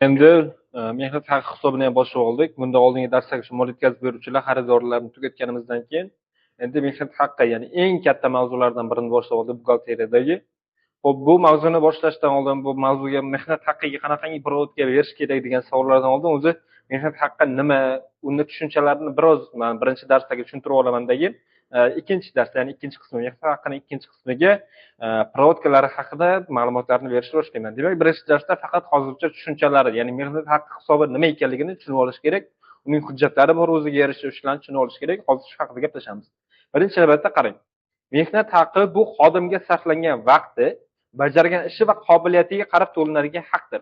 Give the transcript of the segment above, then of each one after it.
Endi mehnat haqi hisobini ham boshlab oldik. Bundan oldingi darsdagi shu mol yetkazib beruvchilar, xaridorlarni tugatganimizdan keyin endi mehnat haqqi, ya'ni eng katta mavzulardan birini boshlab oldik buxgalteriyadagi. Xo'p, bu mavzuni boshlashdan oldin bu mavzuga mehnat haqqiga qanaqangi проводка berish kerak degan savollardan oldin o'zi mehnat haqqi nima, uni tushunchalarini biroz man birinchi darsdagi tushuntirib olaman keyin ikkinchi darsda, ya'ni ikkinchi qismi, mehnat haqqining ikkinchi qismiga проводка lari haqida ma'lumotlarni berishni boshlayman. Demak, birinchi darsda faqat hozircha tushunchalari, ya'ni mehnat haqqi hisobi nima ekanligini tushunib olish kerak. Uning hujjatlari bor, o'ziga yarasha shularni tushunib olish kerak. Hozir shu haqida gaplashamiz. Birinchi navbatda qarang. Mehnat haqqi bu xodimga sarflangan vaqti, bajargan ishi va qobiliyatiga qarab to'lanadigan haqdir.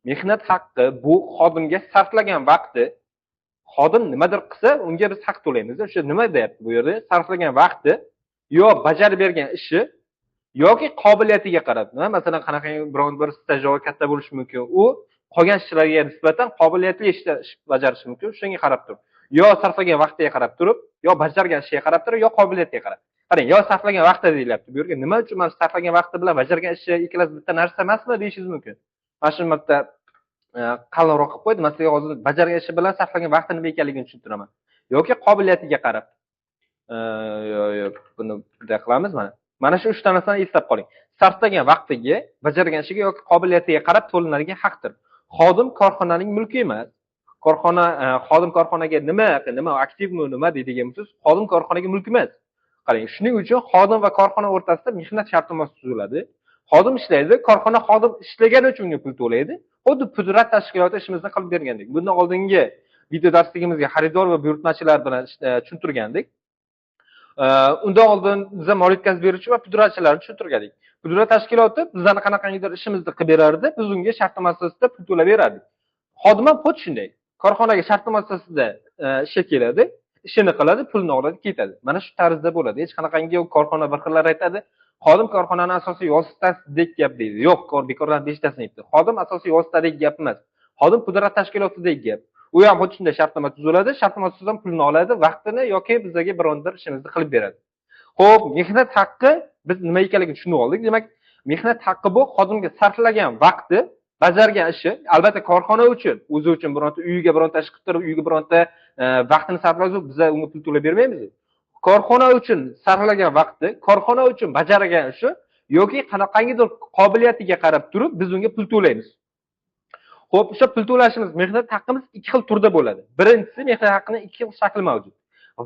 Mehnat haqqi bu xodimga sarflagan vaqti, xodim nimadir qilsa, unga biz haq to'laymiz. O'sha nima deyapti bu yerda? Sarflagan vaqti yo bajarib bergan ishi yoki qobiliyatiga qarab. Nima? Masalan, qanaqangi biron bir stajyor katta bo'lishi mumkin. U qolgan ishchilarga nisbatan qobiliyatli ishlar ish bajarishi mumkin. Shunga qarab turib, yo sarflagan vaqtiga qarab turib, yo bajargan ishiga qarab turib, yo qobiliyatiga qarab. Qarang, yo sarflagan vaqti deyilyapti. Bu yerga nima uchun mana sarflagan vaqti bilan bajargan ishi ikkalasi bitta narsa emasmi deyishingiz mumkin. Mana shu marta qalinroq qilib qo'ydim. Man sizga hozir bajargan ishi bilan sarflagan vaqti nima ekanligini tushuntiraman. Yoki qobiliyatiga qarab. Yo'q, buni bunday qilamiz mana. Mana shu uchta narsani eslab qoling. Sarflagan vaqtiga, bajargan ishiga yoki qobiliyatiga qarab to'lanadigan haqdir. Xodim korxonaning mulki emas. Korxona xodim korxonaga nima aktivmi, nima deydigan bo'lsangiz, xodim korxonaga mulk emas. Qarang, shuning uchun xodim va korxona o'rtasida mehnat shartnomasi tuziladi. Xodim ishlaydi, korxona xodim ishlagani uchun unga pul to'laydi. Xuddi pudrat tashkiloti ishimizni qilib bergandek. Bundan oldingi video darsligimizga xaridor va buyurtmachilar bilan tushuntirgandik. Undan oldin biz mol yetkazib beruvchi va pudratchilarni tushuntirgandik. Pudrat tashkiloti bizlarni qanaqangidir ishimizni qilib berardi, biz unga shartnoma asosida pul to'lab berardik. Xodim ham xuddi shunday. Korxonaga shartnoma asosida ishga keladi, ishini qiladi, pulni oladi, ketadi. Mana shu tarzda bo'ladi. Hech qanaqangi korxona bir xillar aytadi, xodim korxonani asosiy vositasidek gap deydi. Yo'q, bekordan beshtasini aytdi. Xodim asosiy vositadek gap emas. Xodim pudrat tashkilotidek gap. U ham xuddi shunday shartnoma tuziladi, shartnoma tuzilsa pulni oladi, vaqtini yoki bizga biron bir ishimizni qilib beradi. Xo'p, mehnat haqqi biz nima ekanligini tushunib oldik. Demak, mehnat haqqi bu xodimga sarflagan vaqti, bajargan ishi, albatta korxona uchun, o'zi uchun bironta uyiga bironta ish qilib turib, uyiga bironta vaqtini sarflasa, biz unga pul to'lab bermaymiz. Korxona uchun sarflagan vaqti, korxona uchun bajargan ishi yoki qanaqangidir qobiliyatiga qarab turib biz unga pul to'laymiz. Xo'p, o'sha pul to'lashimiz, mehnat haqqimiz ikki xil turda bo'ladi. Birinchisi, mehnat haqqining ikki xil shakli mavjud.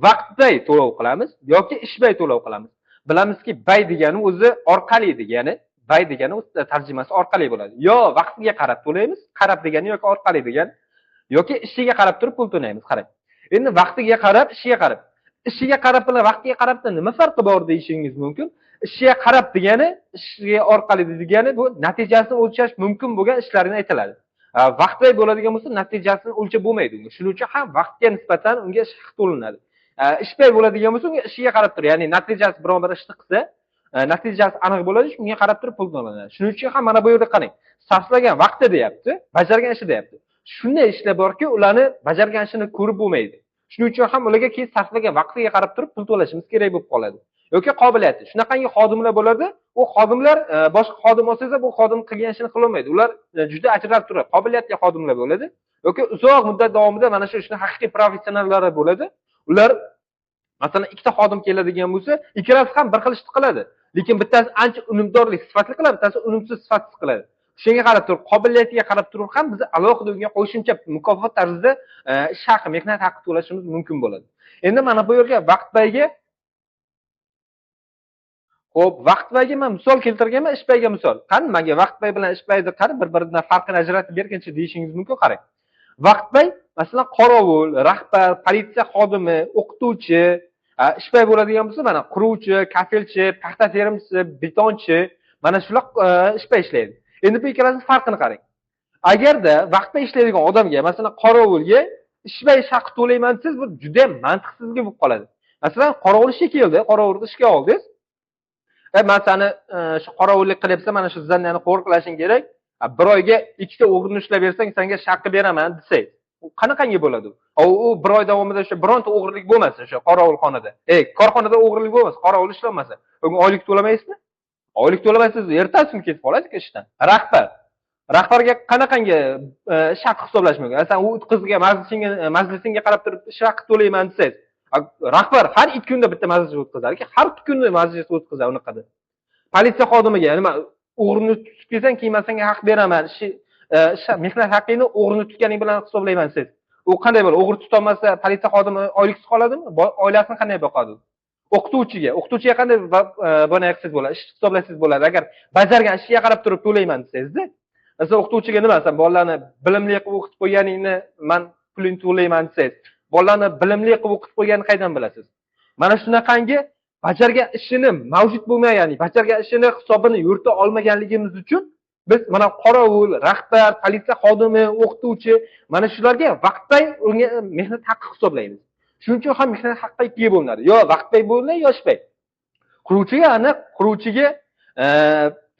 Vaqtday to'lov qilamiz yoki ishbay to'lov qilamiz. Bilamizki, bay degani o'zi orqali degani, bay degani o'zi tarjimasi orqali bo'ladi. Yo vaqtiga qarab to'laymiz, qarab degani yoki orqali degani, yoki ishiga qarab turib pul to'laymiz, qarang. Endi vaqtiga qarab, ishiga qarab. Ishiga qarab bilan vaqtiga qarabda nima farqi bor deyishingiz mumkin. Ishiga qarab degani, ishiga orqali degani bu natijasini o'lchash mumkin bo'lgan ishlarni aytiladi. Vaqtday bo'ladigan bo'lsa, natijasini o'lchab bo'lmaydi unga. Shuning uchun ham vaqtga nisbatan unga ish haqi to'lanadi. Ishbay bo'ladigan bo'lsa, unga ishiga qarab turib, ya'ni natijasi biron bir ishni qilsa, natijasi aniq bo'ladi, shunga qarab turib pul to'lanadi. Shuning uchun ham mana bu yerda qarang, sarflagan vaqti deyapti, bajargan ishi deyapti. Shunday ishlar borki, ularni bajargan ishini ko'rib bo'lmaydi. Shuning uchun ham ularga keyin sarflagan vaqtiga qarab turib pul to'lashimiz kerak bo'lib qoladi. Yoki qobiliyati. Shunaqangi xodimlar bo'ladi, u xodimlar boshqa xodim olsangiz bu xodim qilgan ishini qila olmaydi. Ular juda ajralib turadi, qobiliyatli xodimlar bo'ladi. Yoki uzoq muddat davomida mana shu ishni haqiqiy professionallari bo'ladi. Ular masalan ikkita xodim keladigan bo'lsa, ikkalasi ham bir xil ishni qiladi. Lekin bittasi ancha unumdorlik sifatli qiladi, bittasi unumsiz sifatsiz qiladi. Shunga qarab turib, qobiliyatiga qarab turib ham biz alohida unga qo'shimcha mukofot tarzida ish haqi, mehnat haqi to'lashimiz mumkin bo'ladi. Endi mana bu yerga vaqtbayga, xo'p, vaqtbayga men misol keltirganman, ishbayga misol. Qani menga vaqtbay bilan ishbayni qani bir-biridan farqini ajratib berginchi deyishingiz mumkin, qarang. Vaqtbay, masalan, qorovul, rahbar, politsiya xodimi, o'qituvchi, ishbay bo'ladigan bo'lsa, mana quruvchi, kafelchi, paxta terimchisi, betonchi, mana shular ishbay ishlaydi. Endi bu ikkalasining farqini qarang. Agarda vaqtda ishlaydigan odamga, masalan, qorovulga ishbay ish haqi to'layman desangiz, bu juda ham mantiqsizlik bo'lib qoladi. Masalan, qorovul ishga keldi, qorovulni ishga oldingiz. Men seni shu qorovullik qilyapsan, mana shu zannani qo'riqlashing kerak. Bir oyga ikkita o'g'rini ushlab bersang, senga haqi beraman desangiz, u qanaqangi bo'ladi? U bir oy davomida o'sha bironta o'g'irlik bo'lmasa, o'sha qorovulxonada. Korxonada o'g'irlik bo'lmasa, qorovul ishlamasa, unga oylik to'lamaysizmi? Oylik to'lamasangiz, ertasi kuni ketib qoladi ishdan. Rahbar. Rahbarga qanaqangi ish haqi hisoblash mumkin? Masalan, u o'tkazgan majlisingga qarab turib ish haqi to'layman desangiz, rahbar har 2 kunda bitta majlis o'tkazar ekan, har kuni majlis o'tkazar unaqada. Politsiya xodimiga nima, o'g'rini tutib kelsang, keyin men senga haq beraman, mehnat haqingni o'g'rini tutganing bilan hisoblayman desangiz, u qanday bo'ladi? O'g'ri tutolmasa politsiya xodimi oyliksiz qoladimi? Oilasini qanday boqadi? O'qituvchiga qanday buni qilsangiz bo'ladi? Ish hisoblasangiz bo'ladi. Agar bajargan ishiga qarab turib to'layman desangizda, masalan, o'qituvchiga nima, sen bolalarni bilimli qilib o'qitib qo'yganingni men pulini to'layman desangiz, bolalarni bilimli qilib o'qitib qo'yganini qaydan bilasiz? Mana shunaqangi bajargan ishini mavjud bo'lmagan, bajargan ishini hisobini yurita olmaganligimiz uchun biz mana qorovul, rahbar, politsiya xodimi, o'qituvchi, mana shularga vaqtbay unga mehnat haqqi hisoblaymiz. Shuning uchun ham mehnat haqqi ikkiga bo'linadi. Yo vaqtbay bo'linadi, yo ishbay. Quruvchiga aniq, quruvchiga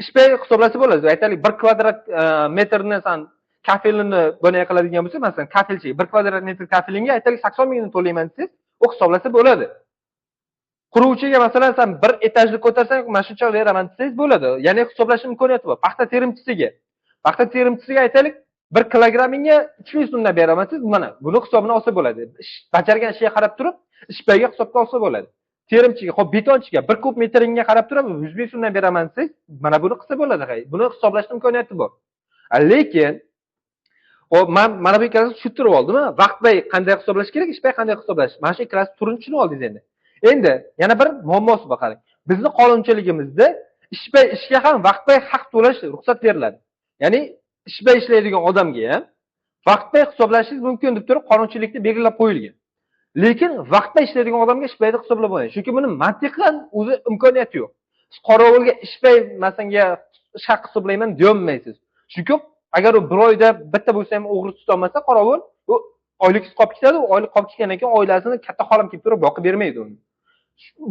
ishbay hisoblasa bo'ladi. Aytaylik, 1 kvadrat metrni san kafelini bunday qiladigan bo'lsa, masalan, kafelchiga 1 kvadrat metr kafelingga aytaylik 80 mingni to'layman desangiz, u hisoblasa bo'ladi. Quruvchiga masalan sen bir etajni ko'tarsang, mana shuncha beraman desangiz bo'ladi. Ya'ni hisoblash imkoniyati bor. Paxta terimchisiga aytaylik 1 kilogrammingga 3000 so'mdan beraman desangiz, mana buni hisobini olsa bo'ladi. Bajargan ishiga qarab turib, ishbayga hisobga olsa bo'ladi. Terimchiga, xo'p, betonchiga 1 kub metringga qarab turib 100 ming so'mdan beraman desangiz, mana buni qilsa bo'ladi. Buni hisoblash imkoniyati bor. Lekin xo'p, men mana bu ikkalasini tushuntirib oldim. Vaqtbay qanday hisoblash kerak, ishbay qanday hisoblash. Mana shu ikkalasi turini tushunib oldingiz endi. Endi yana bir muammosi bor, qarang. Bizni qonunchiligimizda ishbay ishga ham vaqtbay haq to'lash ruxsat beriladi. Ya'ni ishbay ishlaydigan odamga ham vaqtbay hisoblashingiz mumkin deb turib qonunchilikda belgilab qo'yilgan. Lekin vaqtbay ishlaydigan odamga ishbayni hisoblab bo'lmaydi. Chunki buni mantiqan o'zi imkoniyati yo'q. Siz qorovulga ishbay masalanga ish haqi hisoblayman deya olmaysiz. Chunki agar u bir oyda bitta bo'lsa ham o'g'ri tuta olmasa qorovul, u oyliksiz qolib ketadi, u oylik qolib ketgandan keyin oilasini katta xolam kelib turib boqib bermaydi uni.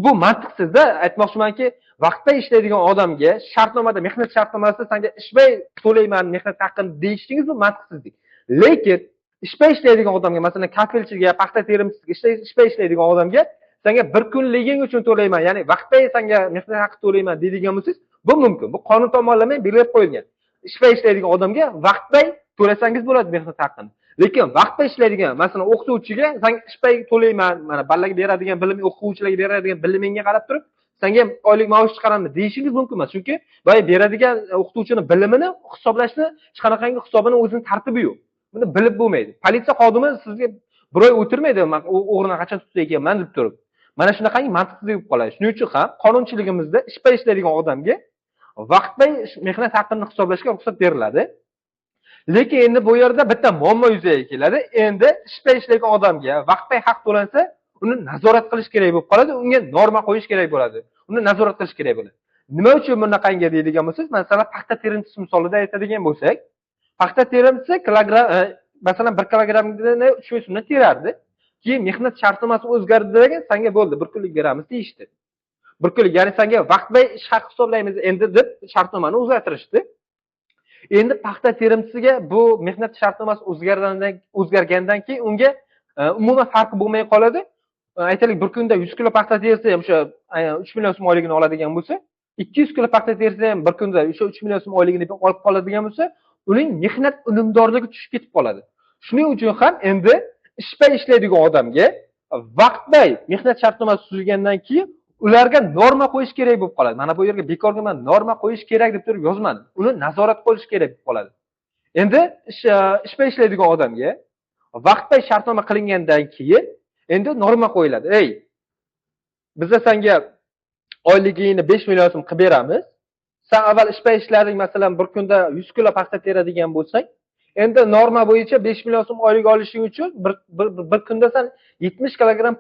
Bu mantiqsizda. Aytmoqchimanki, vaqtda ishlaydigan odamga shartnomada, mehnat shartnomasida senga ishbay to'layman mehnat haqqini deyishingiz bu mantiqsizlik. Lekin ishbay ishlaydigan odamga, masalan, kafelchiga, paxta terimchisiga ishbay ishlaydigan odamga senga bir kunliging uchun to'layman, ya'ni vaqtda senga mehnat haqqi to'layman deydigan bo'lsangiz, bu mumkin. Bu qonun tomonidan belgilab qo'yilgan. Ishbay ishlaydigan odamga vaqtbay to'lasangiz bo'ladi mehnat haqqini. Lekin vaqtda ishlaydigan, masalan, o'qituvchiga senga ishbay to'layman, mana bolalarga beradigan bilim, o'quvchilarga beradigan bilimingga qarab turib, senga oylik maosh chiqaraman deyishingiz mumkin emas. Chunki boya beradigan o'qituvchining bilimini hisoblashni hech qanaqangi hisobini o'zining tartibi yo'q. Buni bilib bo'lmaydi. Politsiya xodimi sizga bir oy o'tirmaydi, men o'g'rini qachon tutsa ekanman deb turib. Mana shunaqangi mantiqsizlik bo'lib qoladi. Shuning uchun ham qonunchiligimizda ishbay ishlaydigan odamga vaqtbay mehnat haqqini hisoblashga ruxsat beriladi. Lekin endi bu yerda bitta muammo yuzaga keladi. Endi ishbay ishlagan odamga vaqtbay haq to'lansa, uni nazorat qilish kerak bo'lib qoladi, unga norma qo'yish kerak bo'ladi. Uni nazorat qilish kerak bo'ladi. Nima uchun bunaqangi deydigan bo'lsangiz, masalan, paxta terimchisi misolida aytadigan bo'lsak, paxta terimchisi kilogram, masalan, 1 kilogrammni 3000 so'mdan terardi. Keyin mehnat shartnomasi o'zgardi degan, senga bo'ldi, bir kunlik beramiz deyishdi. Bir kunlik, ya'ni senga vaqtbay ish haqi hisoblaymiz endi deb shartnomani o'zgartirishdi. Endi paxta terimchisiga bu mehnat shartnomasi o'zgargandan keyin unga umuman farqi bo'lmay qoladi. Aytaylik, bir kunda 100 kilo paxta tersa ham o'sha 3 million so'm oyligini oladigan bo'lsa, 200 kilo paxta tersa ham bir kunda o'sha 3 million so'm oyligini olib qoladigan bo'lsa, uning mehnat unumdorligi tushib ketib qoladi. Shuning uchun ham endi ishbay ishlaydigan odamga vaqtbay mehnat shartnomasi tuzilgandan keyin ularga norma qo'yish kerak bo'lib qoladi. Mana bu yerga bekorga men norma qo'yish kerak deb turib yozmadim. Uni nazorat qilish kerak bo'lib qoladi. Endi ishbay ishlaydigan odamga vaqtbay shartnoma qilingandan keyin endi norma qo'yiladi. Ey, biz senga oyligingni 5 million so'm qilib beramiz. Sen avval ishbay ishlading, masalan, bir kunda 100 kilo paxta teradigan bo'lsang, endi norma bo'yicha 5 million so'm oylik olishing uchun bir kunda sen 70 kilogramm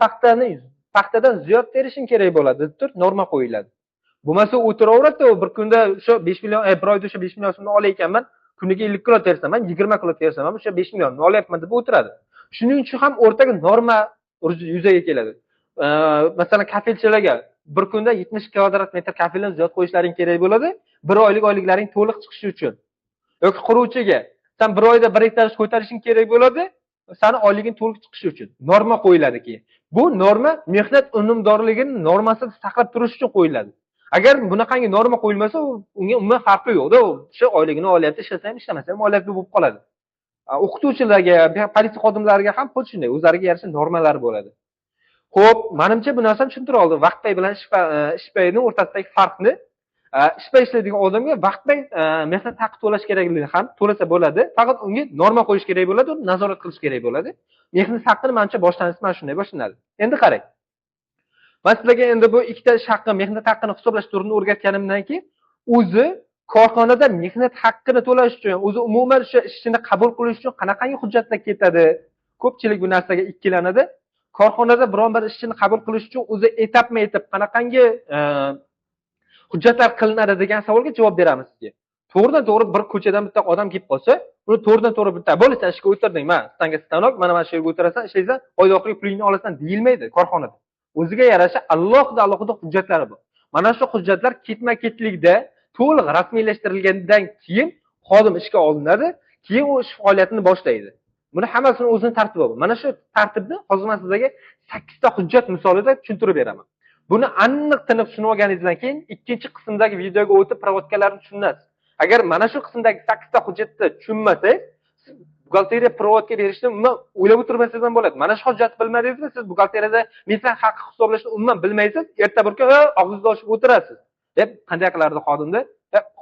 paxtadan ziyod terishing kerak bo'ladi deb turib norma qo'yiladi. Bo'lmasa o'tiraveradi, u bir kunda o'sha 5 million, bir oyda o'sha 5 million so'mni olayotganman, kuniga 50 kilo tersam, 20 kilo tersam, o'sha 5 millionni olyapman deb o'tiradi. Shuning uchun ham o'rtaga norma yuzaga keladi. Masalan, kafelchilarga bir kunda 70 kvadrat metr kafelni ziyod qo'yishlaring kerak bo'ladi, bir oylik oyliklaring to'liq chiqishi uchun. Yoki quruvchiga sen bir oyda bir etaj ko'tarishing kerak bo'ladi, seni oyliging to'liq chiqishi uchun norma qo'yiladi keyin. Bu norma mehnat unumdorligining normasini saqlab turish uchun qo'yiladi. Agar bunaqangi norma qo'yilmasa, unga umuman farqi yo'qda, o'sha oyligini olyapti, ishlasa ham ishlamasa ham olyapti bo'lib qoladi. O'qituvchilarga, politsiya xodimlariga ham xuddi shunday, o'zlariga yarasha normalar bo'ladi. Xo'p, menimcha bu narsani tushuntira oldim. Vaqtpay bilan ishpayning o'rtasidagi farqni, ishpay ishlaydigan odamga vaqtpay mehnat haqi to'lash kerakligini ham to'lasa bo'ladi, faqat unga norma qo'yish kerak bo'ladi, uni nazorat qilish kerak bo'ladi. Mehnat haqini menimcha boshlanishi mana shunday boshlanadi. Endi qarang. Men sizlarga endi bu ikkita ish haqqi, mehnat haqqini hisoblash turini o'rgatganimdan keyin o'zi korxonada mehnat haqqini to'lash uchun, o'zi umuman o'sha ishchini qabul qilish uchun qanaqangi hujjatlar ketadi? Ko'pchilik bu narsaga ikkilanadi. Korxonada biron bir ishchini qabul qilish uchun o'zi etapma-etap qanaqangi hujjatlar qilinadi degan savolga javob beramiz sizga. To'g'ridan-to'g'ri bir ko'chadan bitta odam kelib qolsa, uni to'g'ridan-to'g'ri bitta bo'lsa ishga o'tirding, mana stanga stanok, mana shu yerga o'tirasan, ishlaysan, oy oxiriga pulingni olasan deyilmaydi korxonada. O'ziga yarasha alohida hujjatlari bor. Mana shu hujjatlar ketma-ketlikda to'liq rasmiylashtirilgandan keyin xodim ishga olinadi, keyin u ish faoliyatini boshlaydi. Buni hammasini o'zini tartibi bor. Mana shu tartibni hozir men sizlarga 8 ta hujjat misolida tushuntirib beraman. Buni aniq tiniq tushunib olganingizdan keyin ikkinchi qismdagi videoga o'tib provodkalarni tushunasiz. Agar mana shu qismdagi 8 ta hujjatni tushunmasangiz, siz buxgalteriya provodka berishni umuman o'ylab o'tirmasangiz ham bo'ladi. Mana shu hujjatni bilmadingizmi, siz buxgalteriyada mehnat haqqi hisoblashni umuman bilmaysiz, erta bir kun og'zingizni ochib o'tirasiz. Deb qanday qilardi xodimni?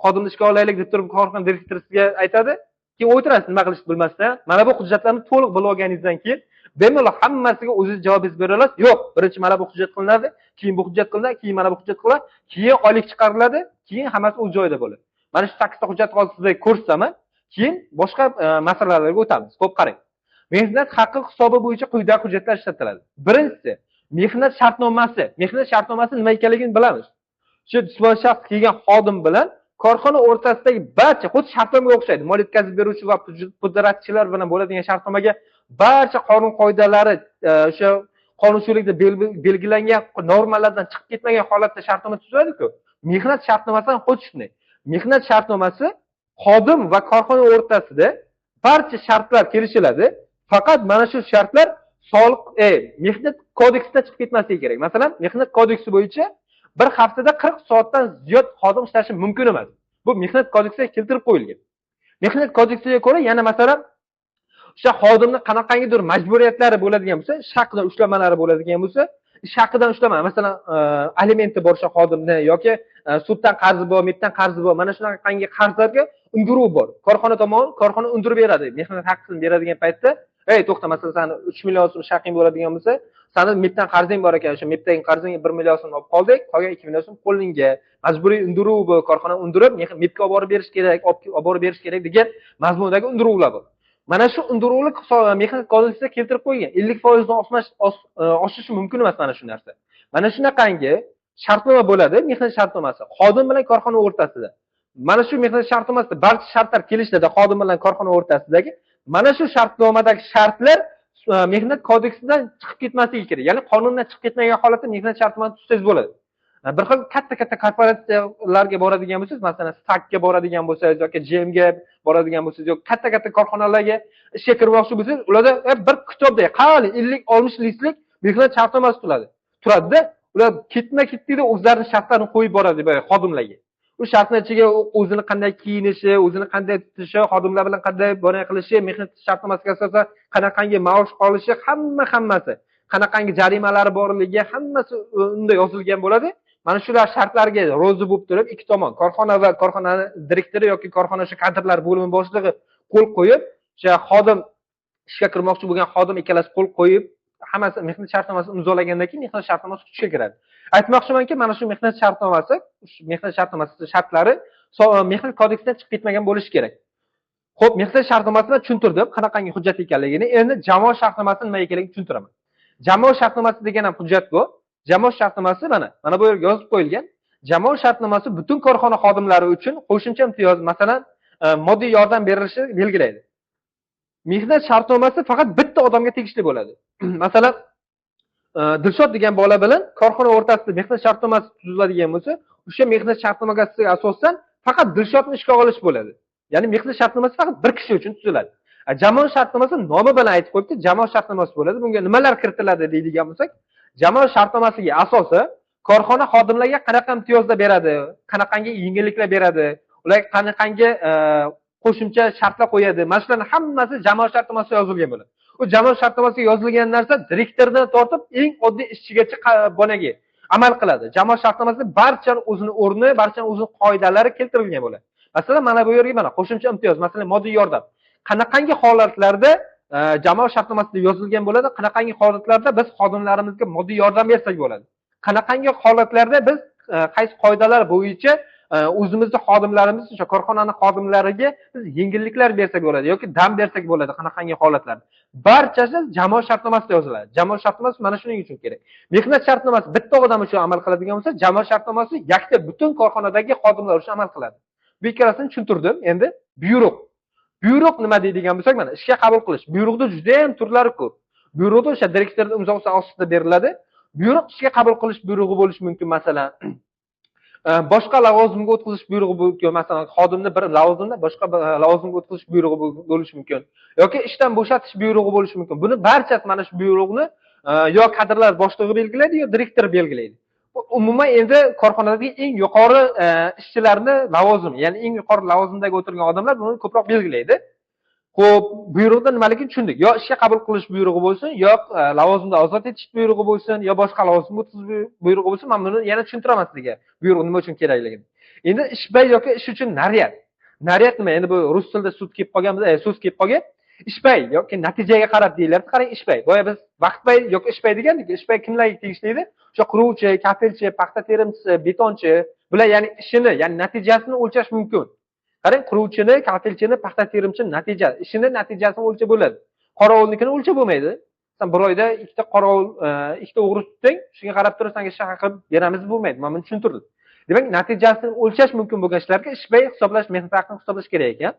Xodimni ishga olaylik deb turib korxona direktori sizga aytadi, keyin o'tirasiz nima qilishni bilmasdan. Mana bu hujjatlarni to'liq bilib olganingizdan keyin bemalol hammasiga o'zingiz javobingizni bera olasiz. Yo'q, birinchi mana bu hujjat qilinadi, keyin bu hujjat qilinadi, keyin mana bu hujjat qilinadi, keyin oylik chiqariladi, keyin hammasi o'z joyida bo'ladi. Mana shu 8 ta hujjatni hozir sizga ko'rsataman, keyin boshqa masalalarga o'tamiz. Xo'p, qarang. Mehnat haqqi hisobi bo'yicha quyidagi hujjatlar ishlatiladi. Birinchisi, mehnat shartnomasi. Mehnat shartnomasi nima ekanligini bilamiz. Shu jismoniy shaxs kelgan xodim bilan korxona o'rtasidagi barcha xuddi shartnomaga o'xshaydi. Mol yetkazib beruvchi va pudratchilar bilan bo'ladigan shartnomaga barcha qonun qoidalari, o'sha qonunchilikda belgilangan normalardan chiqib ketmagan holatda shartnoma tuziladi-ku. Mehnat shartnomasi ham xuddi shunday. Mehnat shartnomasi xodim va korxona o'rtasida barcha shartlar kelishiladi. Faqat mana shu shartlar soliq, mehnat kodeksidan chiqib ketmasligi kerak. Masalan, mehnat kodeksi bo'yicha bir haftada 40 soatdan ziyod xodim ishlashi mumkin emas. Bu mehnat kodeksiga keltirib qo'yilgan. Mehnat kodeksiga ko'ra yana masalan o'sha xodimning qanaqangidir majburiyatlari bo'ladigan bo'lsa, ish haqidan ushlamalari bo'ladigan bo'lsa, ish haqidan ushlama, masalan, alimenti bor o'sha xodimni yoki suddan qarzi bor, MEPdan qarzi bor, mana shunaqangi qarzlarga undiruv bor. Korxona tomon, korxona undirib beradi. Mehnat haqqini beradigan paytda, ey to'xta, masalan, seni 3 million so'm haqing bo'ladigan bo'lsa, seni MEPdan qarzing bor ekan, o'sha MEPdagi qarzingga 1 million so'm olib qoldik, qolgan 2 million so'm qo'lingga. Majburiy undiruv bu, korxona undirib, MEPga olib borib berish kerak, olib borib berish kerak degan mazmundagi undiruvlar bor. Mana shu undiruvlik mehnat kodeksida keltirib qo'yilgan. 50% dan oshishi mumkin emas mana shu narsa. Mana shunaqangi shartnoma bo'ladi, mehnat shartnomasi xodim bilan korxona o'rtasida. Mana shu mehnat shartnomasida barcha shartlar kelishiladi xodim bilan korxona o'rtasidagi. Mana shu shartnomadagi shartlar mehnat kodeksidan chiqib ketmasligi kerak. Ya'ni qonundan chiqib ketmagan holatda mehnat shartnomasi tuzsangiz bo'ladi. Bir xil katta-katta korporatsiyalarga boradigan bo'lsangiz, masalan, STACga boradigan bo'lsangiz yoki GMga boradigan bo'lsangiz yoki katta-katta korxonalarga ishga kirmoqchi bo'lsangiz, ularda bir kitobda qalin 50-60 listlik mehnat shartnomasi turadi. Turadida, ular ketma-ketlikda o'zlarining shartlarini qo'yib boradi xodimlarga. U shartni ichiga o'zini qanday kiyinishi, o'zini qanday tutishi, xodimlar bilan qanday boray qilishi, mehnat shartnomasiga asosan qanaqangi maosh olishi, hammasi, qanaqangi jarimalari borligi, hammasi unda yozilgan bo'ladi. Mana shular shartlarga rozi bo'lib turib, ikki tomon, korxona va korxonaning direktori yoki korxona o'sha kadrlar bo'limi boshlig'i qo'l qo'yib, o'sha xodim ishga kirmoqchi bo'lgan xodim ikkalasi qo'l qo'yib, hammasi mehnat shartnomasini imzolagandan keyin mehnat shartnomasi kuchga kiradi. Aytmoqchimanki, mana shu mehnat shartnomasi, mehnat shartnomasi shartlari mehnat kodeksidan chiqib ketmagan bo'lishi kerak. Xo'p, mehnat shartnomasini tushuntirdim, qanaqangi hujjat ekanligini. Endi jamoa shartnomasi nima ekanligini tushuntiraman. Jamoa shartnomasi degan ham hujjat bu. Jamoa shartnomasi mana bu yerga yozib qo'yilgan. Jamoa shartnomasi butun korxona xodimlari uchun qo'shimcha imtiyoz, masalan, moddiy yordam berilishi belgilaydi. Mehnat shartnomasi faqat bitta odamga tegishli bo'ladi. Masalan, Dilshod degan bola bilan korxona o'rtasida mehnat shartnomasi tuziladigan bo'lsa, o'sha mehnat shartnomasiga asosan faqat Dilshodni ishga olish bo'ladi. Ya'ni mehnat shartnomasi faqat bir kishi uchun tuziladi. Jamoa shartnomasi nomi bilan aytib qo'yibdi, jamoa shartnomasi bo'ladi. Bunga nimalar kiritiladi deydigan bo'lsak, jamoa shartnomasiga asosan Korxona xodimlarga qanaqa imtiyozlar beradi, qanaqangi yengilliklar beradi, ularga qanaqangi qo'shimcha shartlar qo'yadi. Mana shularning hammasi jamoat shartnomasida yozilgan bo'ladi. U jamoat shartnomasida yozilgan narsa direktordan tortib eng oddiy ishchigacha bonaga amal qiladi. Jamoat shartnomasida barchani o'zini o'rni, barchani o'zini qoidalari keltirilgan bo'ladi. Masalan, mana bu yerga mana qo'shimcha imtiyoz, masalan, moddiy yordam. Qanaqangi holatlarda jamoat shartnomasida yozilgan bo'ladi, qanaqangi holatlarda biz xodimlarimizga moddiy yordam bersak bo'ladi. Qanaqangi holatlarda biz qaysi qoidalar bo'yicha o'zimizni xodimlarimiz, o'sha korxonaning xodimlariga biz yengilliklar bersak bo'ladi yoki dam bersak bo'ladi, qanaqangi holatlarda. Barchasi jamoat shartnomasida yoziladi. Jamoat shartnomasi mana shuning uchun kerak. Mehnat shartnomasi bitta odam uchun amal qiladigan bo'lsa, jamoat shartnomasi yakka butun korxonadagi xodimlar uchun amal qiladi. Bu ikkalasini tushuntirdim. Endi buyruq. Buyruq nima deydigan bo'lsak, mana ishga qabul qilish. Buyruqda juda ham turlari ko'p. Buyruqda o'sha direktorning imzosi ostida beriladi. Buyruq ishga qabul qilish buyrug'i bo'lishi mumkin, masalan. Boshqa lavozimga o'tkazish buyrug'i mumkin, masalan, xodimni bir lavozimdan boshqa lavozimga o'tkazish buyrug'i bo'lishi mumkin yoki ishdan bo'shatish buyrug'i bo'lishi mumkin. Buni barchasi mana shu buyruqni yo kadrlar boshlig'i belgilaydi, yo direktor belgilaydi. Umuman endi korxonadagi eng yuqori ishchilarni lavozimi, ya'ni eng yuqori lavozimdagi o'tirgan odamlar buni ko'proq belgilaydi. Xo'p, buyruqda nimaligini tushundik. Yo ishga qabul qilish buyrug'i bo'lsin, yo lavozimdan ozod etish buyrug'i bo'lsin, yo boshqa lavozimga o'tkazish buyrug'i bo'lsin. Men buni yana tushuntiraman sizlarga, buyruq nima uchun kerakligini. Endi ishbay yoki ish uchun naryad. Naryad nima? Endi bu rus tilida so'z kelib qolgan, so'z kelib qolgan. Ishbay yoki natijaga qarab deyilyapti. Qarang, ishbay. Boya biz vaqtbay yoki ishbay degandik. Ishbay kimlarga tegishli edi? O'sha quruvchi, kafelchi, paxta terimchisi, betonchi, bular ya'ni ishini, ya'ni natijasini o'lchash mumkin. Qarang, quruvchini, kafelchini, paxta terimchini natija, ishini natijasini o'lchab bo'ladi. Qorovulnikini o'lchab bo'lmaydi. Sen bir oyda ikkita qorovul, ikkita o'g'ri tutding, shunga qarab turib senga ish haqi beramiz bo'lmaydi. Men buni tushuntirdim. Demak, natijasini o'lchash mumkin bo'lgan ishlarga ishbay hisoblash, mehnat haqini hisoblash kerak ekan.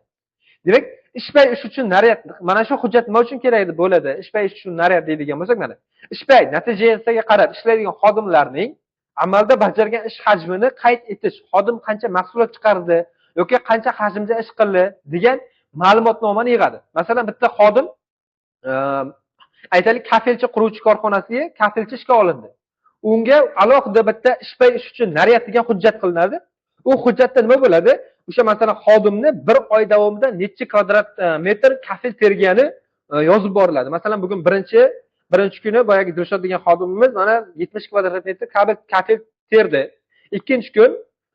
Demak, ishbay ish uchun naryad, mana shu hujjat nima uchun kerak deb bo'ladi? Ishbay ish uchun naryad deydigan bo'lsak, mana ishbay natijasiga qarab ishlaydigan xodimlarning amalda bajargan ish hajmini qayd etish, xodim qancha mahsulot chiqardi yoki qancha hajmda ish qildi degan ma'lumotnomani yig'adi. Masalan, bitta xodim, aytaylik, kafelchi quruvchi korxonasiga kafelchi ishga olindi. Unga alohida bitta ishbay ish uchun naryad degan hujjat qilinadi. U hujjatda nima bo'ladi? O'sha masalan xodimni bir oy davomida necha kvadrat metr kafel tergani yozib boriladi. Masalan, bugun birinchi kuni boyagi Dilshod degan xodimimiz mana 70 kvadrat metr kafel terdi. Ikkinchi kun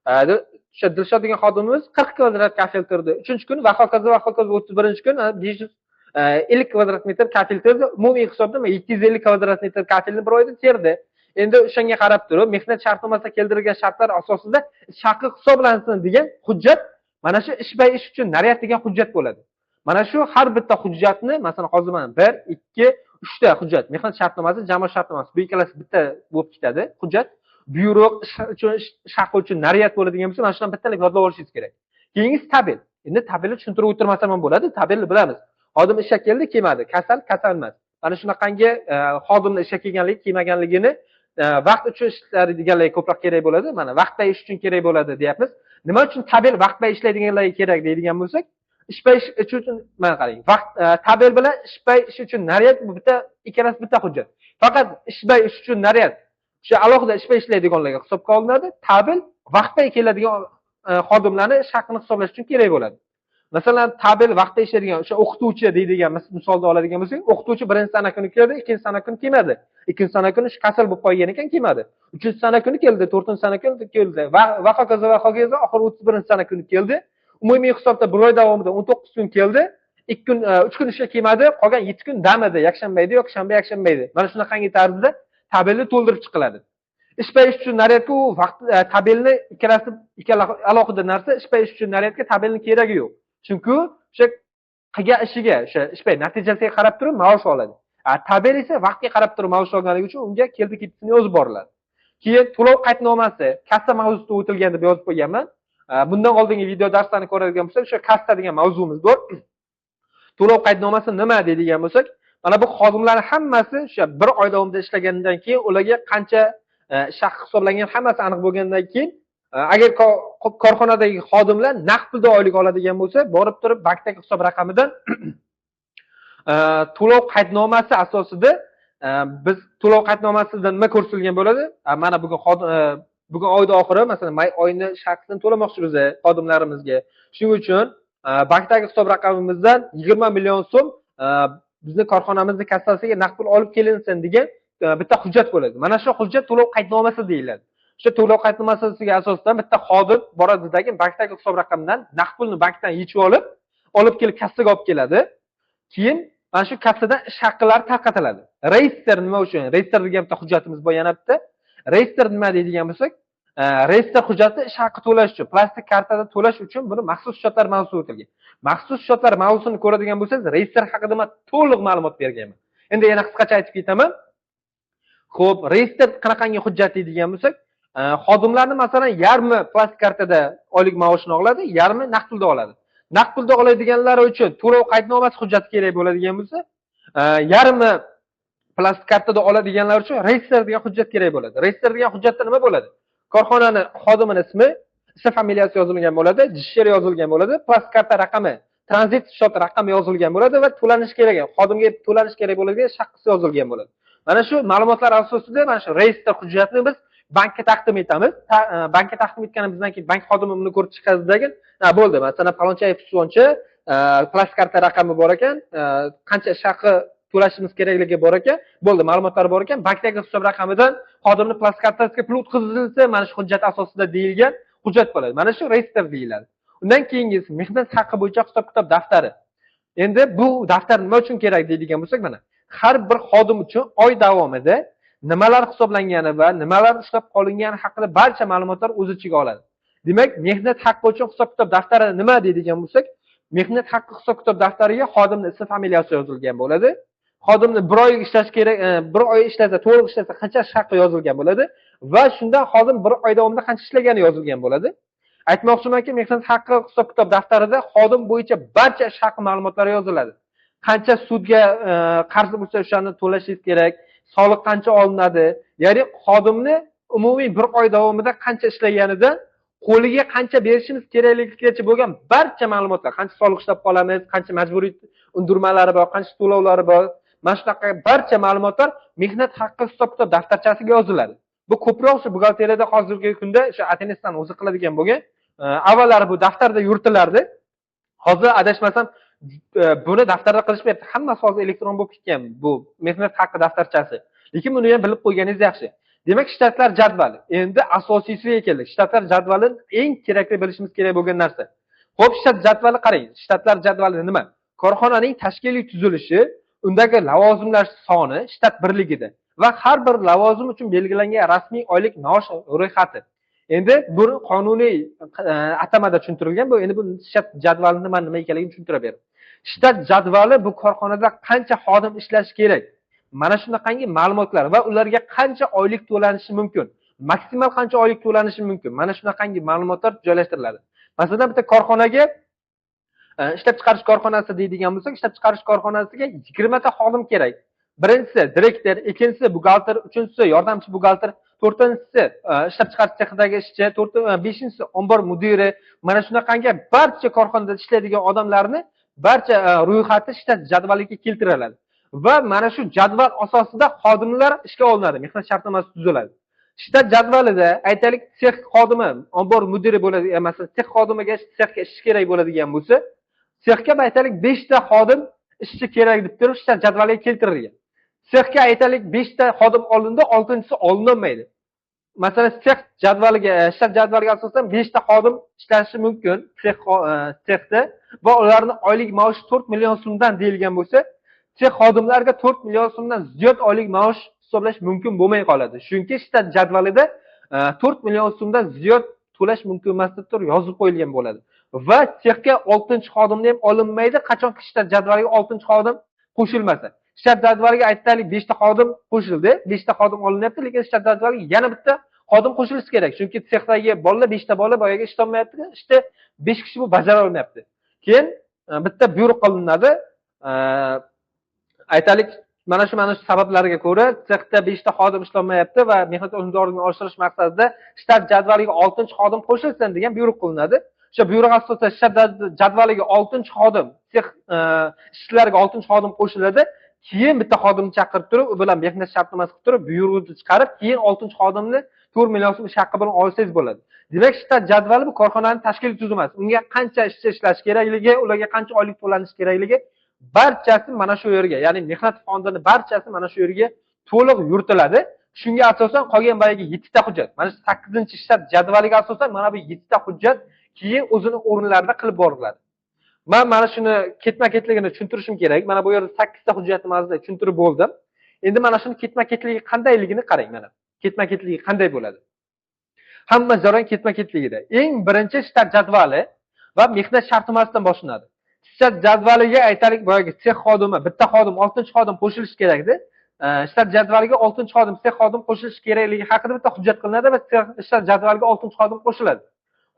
o'sha Dilshod degan xodimimiz 40 kvadrat kafel terdi. Uchinchi kun va hokazo va hokazo 31-kun 550 kvadrat metr kafel terdi. Umumiy hisobda 750 kvadrat metr kafelni bir oyda terdi. Endi o'shanga qarab turib, mehnat shartnomasida keltirilgan shartlar asosida ish haqi hisoblansin degan hujjat mana shu ishbay ish uchun naryad degan hujjat bo'ladi. Mana shu har bitta hujjatni, masalan, hozir mana 1, 2, 3 ta hujjat, mehnat shartnomasi, jamoat shartnomasi, bu ikkalasi bitta bo'lib ketadi hujjat. Buyruq ish uchun, ish haqi uchun naryad bo'ladigan bo'lsa, mana shundan bittalab yodlab olishingiz kerak. Keyingisi tabel. Endi tabelni tushuntirib o'tirmasam ham bo'ladi, tabelni bilamiz. Xodim ishga keldi, kelmadi, kasal, kasal emas. Mana shunaqangi xodimni ishga kelganligi, kelmaganligini vaqt uchun ishlaydiganlarga ko'proq kerak bo'ladi. Mana vaqtda ish uchun kerak bo'ladi deyapmiz. Nima uchun tabel vaqtda ishlaydiganlarga kerak deydigan bo'lsak, ishbay ish uchun mana qarang, vaqt tabel bilan ishbay ish uchun naryad bu bitta, ikkalasi bitta hujjat. Faqat ishbay ish uchun naryad o'sha alohida ishbay ishlaydiganlarga hisobga olinadi. Tabel vaqtda keladigan xodimlarni ish haqini hisoblash uchun kerak bo'ladi. Masalan, tabel vaqtda ishlaydigan o'sha o'qituvchi deydigan misolda oladigan bo'lsak, o'qituvchi birinchi sana kuni keldi, ikkinchi sana kuni kelmadi. Ikkinchi sana kuni kasal bo'lib qolgan ekan, kelmadi. Uchinchi sana kuni keldi, to'rtinchi sana kuni keldi. Va hokazo va hokazo oxiri 31-sana kuni keldi. Umumiy hisobda bir oy davomida 19 kun keldi. 2 kun, 3 kun ishga kelmadi, qolgan 7 kun dam edi, yakshanba edi yoki shanba, yakshanba edi. Mana shunaqangi tarzda tabelni to'ldirib chiqiladi. Ishbay ish uchun naryadga u vaqt tabelni ikkalasi ikkala alohida narsa, ishbay ish uchun naryadga tabelni keragi yo'q. Chunki o'sha qilgan ishiga, o'sha ishbay natijasiga qarab turib maosh oladi. Tabel esa vaqtga qarab turib maosh olganligi uchun unga keldi ketdisini yozib boriladi. Keyin to'lov qaydnomasi, kassa mavzusida o'tilgan deb yozib qo'yganman. Bundan oldingi video darslarni ko'radigan bo'lsak, o'sha kassa degan mavzumiz bor. To'lov qaydnomasi nima deydigan bo'lsak, mana bu xodimlarning hammasi o'sha bir oy davomida ishlagandan keyin ularga qancha ish haqi hisoblangan hammasi aniq bo'lgandan keyin, agar korxonadagi xodimlar naqd pulda oylik oladigan bo'lsa, borib turib bankdagi hisob raqamidan to'lov qaydnomasi asosida Biz to'lov qaydnomasida nima ko'rsatilgan bo'ladi? Mana bugun oyda oxiri, masalan, may oyini ish haqisini to'lamoqchimiz xodimlarimizga. Shuning uchun bankdagi hisob raqamimizdan 20 million so'm bizni korxonamizning kassasiga naqd pul olib kelinsin degan bitta hujjat bo'ladi. Mana shu hujjat to'lov qaydnomasi deyiladi. O'sha to'lov qaydnomasiga asosan bitta xodim boradidagi bankdagi hisob raqamidan naqd pulni bankdan yechib olib kelib kassaga olib keladi. Keyin mana shu kassadan ish haqlari tarqatiladi. Reyestr nima uchun? Reyestr degan bitta hujjatimiz bor yana bitta. Reyestr nima deydigan bo'lsak, reyestr hujjati ish haqi to'lash uchun, plastik kartada to'lash uchun buni maxsus hujjatlar mavzusi o'tilgan. Maxsus hujjatlar mavzusini ko'radigan bo'lsangiz, reyestr haqida men to'liq ma'lumot berganman. Endi yana qisqacha aytib ketaman. Xo'p, reyestr qanaqangi hujjat deydigan bo'lsak, xodimlarni masalan yarmi plastik kartada oylik maoshini oladi, yarmi naqd pulda oladi. Naqd pulda oladiganlari uchun to'lov qaydnomasi hujjati kerak bo'ladigan bo'lsa, yarmi plastik kartada oladiganlar uchun reyestr degan hujjat kerak bo'ladi. Reyestr degan hujjatda nima bo'ladi? Korxonani xodimini ismi, ism familiyasi yozilgan bo'ladi, jisheri yozilgan bo'ladi, plastik karta raqami, tranzit счет raqami yozilgan bo'ladi va to'lanishi kerak, xodimga to'lanishi kerak bo'ladigan shaxsi yozilgan bo'ladi. Mana shu ma'lumotlar asosida mana shu reyestr hujjatini biz bankka taqdim etamiz. Bankka taqdim etganimizdan keyin bank xodimi buni ko'rib chiqadidagi, ha bo'ldi, masalan, palonchayev pisvonchi plastik karta raqami bor ekan, qancha ish haqi to'lashimiz kerakligi bor ekan, bo'ldi, ma'lumotlar bor ekan, bankdagi hisob raqamidan xodimni plastik kartasiga pul o'tkazilsa, mana shu hujjat asosida deyilgan hujjat bo'ladi. Mana shu reyestr deyiladi. Undan keyingisi mehnat haqi bo'yicha hisob-kitob daftari. Endi bu daftar nima uchun kerak deydigan bo'lsak, mana har bir xodim uchun oy davomida nimalar hisoblangani va nimalar ushlab qolingani haqida barcha ma'lumotlar o'z ichiga oladi. Demak, mehnat haqqi uchun hisob-kitob daftari nima deydigan bo'lsak, mehnat haqqi hisob-kitob daftariga xodimning ism familiyasi yozilgan bo'ladi. Xodimni bir oy ishlash kerak, bir oy ishlasa, to'liq ishlasa qancha ish haqqi yozilgan bo'ladi va shundan xodim bir oy davomida qancha ishlagani yozilgan bo'ladi. Aytmoqchimanki, mehnat haqqi hisob-kitob daftarida xodim bo'yicha barcha ish haqqi ma'lumotlari yoziladi. Qancha sudga qarz bo'lsa o'shani to'lashingiz kerak, soliq qancha olinadi, ya'ni xodimni umumiy bir oy davomida qancha ishlaganida qo'liga qancha berishimiz kerakligigacha bo'lgan barcha ma'lumotlar, qancha soliq ishlab qolamiz, qancha majburiy undirmalari bor, qancha to'lovlari bor, mana shunaqa barcha ma'lumotlar mehnat haqqi hisob-kitob daftarchasiga yoziladi. Bu ko'proq shu buxgalteriyada hozirgi kunda o'sha ata-enasidan o'zi qiladigan bo'lgan. Avvallari bu daftarda yuritilardi. Hozir adashmasam buni daftarda qilishmayapti. Hammasi hozir elektron bo'lib ketgan bu mehnat haqqi daftarchasi. Lekin buni ham bilib qo'yganingiz yaxshi. Demak, shtatlar jadvali. Endi asosiysiga keldik. Shtatlar jadvali eng kerakli bilishimiz kerak bo'lgan narsa. Xo'p, shtat jadvali qarang. Shtatlar jadvali nima? Korxonaning tashkiliy tuzilishi, undagi lavozimlar soni shtat birligida va har bir lavozim uchun belgilangan rasmiy oylik maosh ro'yxati. Endi buni qonuniy atamada tushuntirilgan. Bu endi bu shtat jadvali nima ekanligini tushuntirib berdim. Shtat jadvali bu korxonada qancha xodim ishlashi kerak, mana shunaqangi ma'lumotlar va ularga qancha oylik to'lanishi mumkin, maksimal qancha oylik to'lanishi mumkin, mana shunaqangi ma'lumotlar joylashtiriladi. Masalan, bitta korxonaga ishlab chiqarish korxonasi deydigan bo'lsak, ishlab chiqarish korxonasiga 20 ta xodim kerak. Birinchisi direktor, ikkinchisi buxgalter, uchinchisi yordamchi buxgalter, to'rtinchisi ishlab chiqarish sexidagi ishchi, beshinchisi ombor mudiri. Mana shunaqangi barcha korxonada ishlaydigan odamlarni barcha ro'yxati shtat jadvaliga keltiriladi va mana shu jadval asosida xodimlar ishga olinadi, mehnat shartnomasi tuziladi. Shtat jadvalida aytaylik, sex xodimi, ombor mudiri bo'ladi, masalan, sex xodimiga sexga ishchi kerak bo'ladigan bo'lsa, sexga aytaylik 5 ta xodim ishchi kerak deb turib shtat jadvaliga keltirilgan. Sexga aytaylik 5 ta xodim olindi, 6-chisi olinmaydi. Masalan, sex jadvaliga, shtat jadvaliga asosan 5 ta xodim ishlashi mumkin sexda va ularning oylik maoshi 4 million so'mdan deyilgan bo'lsa, sex xodimlariga 4 million so'mdan ziyod oylik maosh hisoblash mumkin bo'lmay qoladi. Chunki shtat jadvalida 4 million so'mdan ziyod to'lash mumkin emas deb turib yozib qo'yilgan bo'ladi. Va sexga 6-xodimni ham olinmaydi, qachonki shtat jadvaliga 6-xodim qo'shilmasa. Shtat jadvaliga aytaylik 5 ta xodim qo'shildi, 5 ta xodim olinyapti, lekin shtat jadvaliga yana bitta xodim qo'shilishi kerak. Chunki sexdagi bolalar 5 ta bola boyaga ishlolmayapti, ishda 5 kishi bu bajara olmayapti. Keyin bitta buyruq qilinadi. Aytaylik, mana shu sabablarga ko'ra sexda 5 ta xodim ishlolmayapti va mehnat unumdorligini oshirish maqsadida shtat jadvaliga 6-xodim qo'shilsin degan buyruq qilinadi. O'sha buyruq asosida shtat jadvaliga 6-xodim, sex ishchilariga 6-xodim qo'shiladi. Keyin bitta xodimni chaqirib turib, u bilan mehnat shartnomasi qilib turib, buyruqni chiqarib, keyin 6-xodimni 4 million so'm ish haqqi bilan olsangiz bo'ladi. Demak, shtat jadvali bu korxonaning tashkiliy tuzilmasi. Unga qancha ishchi ishlash kerakligi, ularga qancha oylik to'lanishi kerakligi barchasi mana shu yerga, ya'ni mehnat fondini barchasi mana shu yerga to'liq yuritiladi. Shunga asosan qolgan boyagi 7 ta hujjat, mana shu 8-shtat jadvaliga asosan mana bu 7 ta hujjat keyin o'zini o'rinlarida qilib boriladi. Men mana shuni ketma-ketligini tushuntirishim kerak. Mana bu yerda 8 ta hujjatni mazda tushuntirib bo'ldim. Endi mana shuni ketma-ketligi qandayligini qarang mana. Ketma-ketligi qanday bo'ladi? Hamma jarayon ketma-ketligida. Eng birinchi shtat jadvali va mehnat shartnomasidan boshlanadi. Shtat jadvaliga aytaylik, boyagi sex xodimi, bitta xodim, 6-xodim qo'shilishi kerak edi. Shtat jadvaliga 6-xodim, sex xodim qo'shilishi kerakligi haqida bitta hujjat qilinadi va shtat jadvaliga 6-xodim qo'shiladi.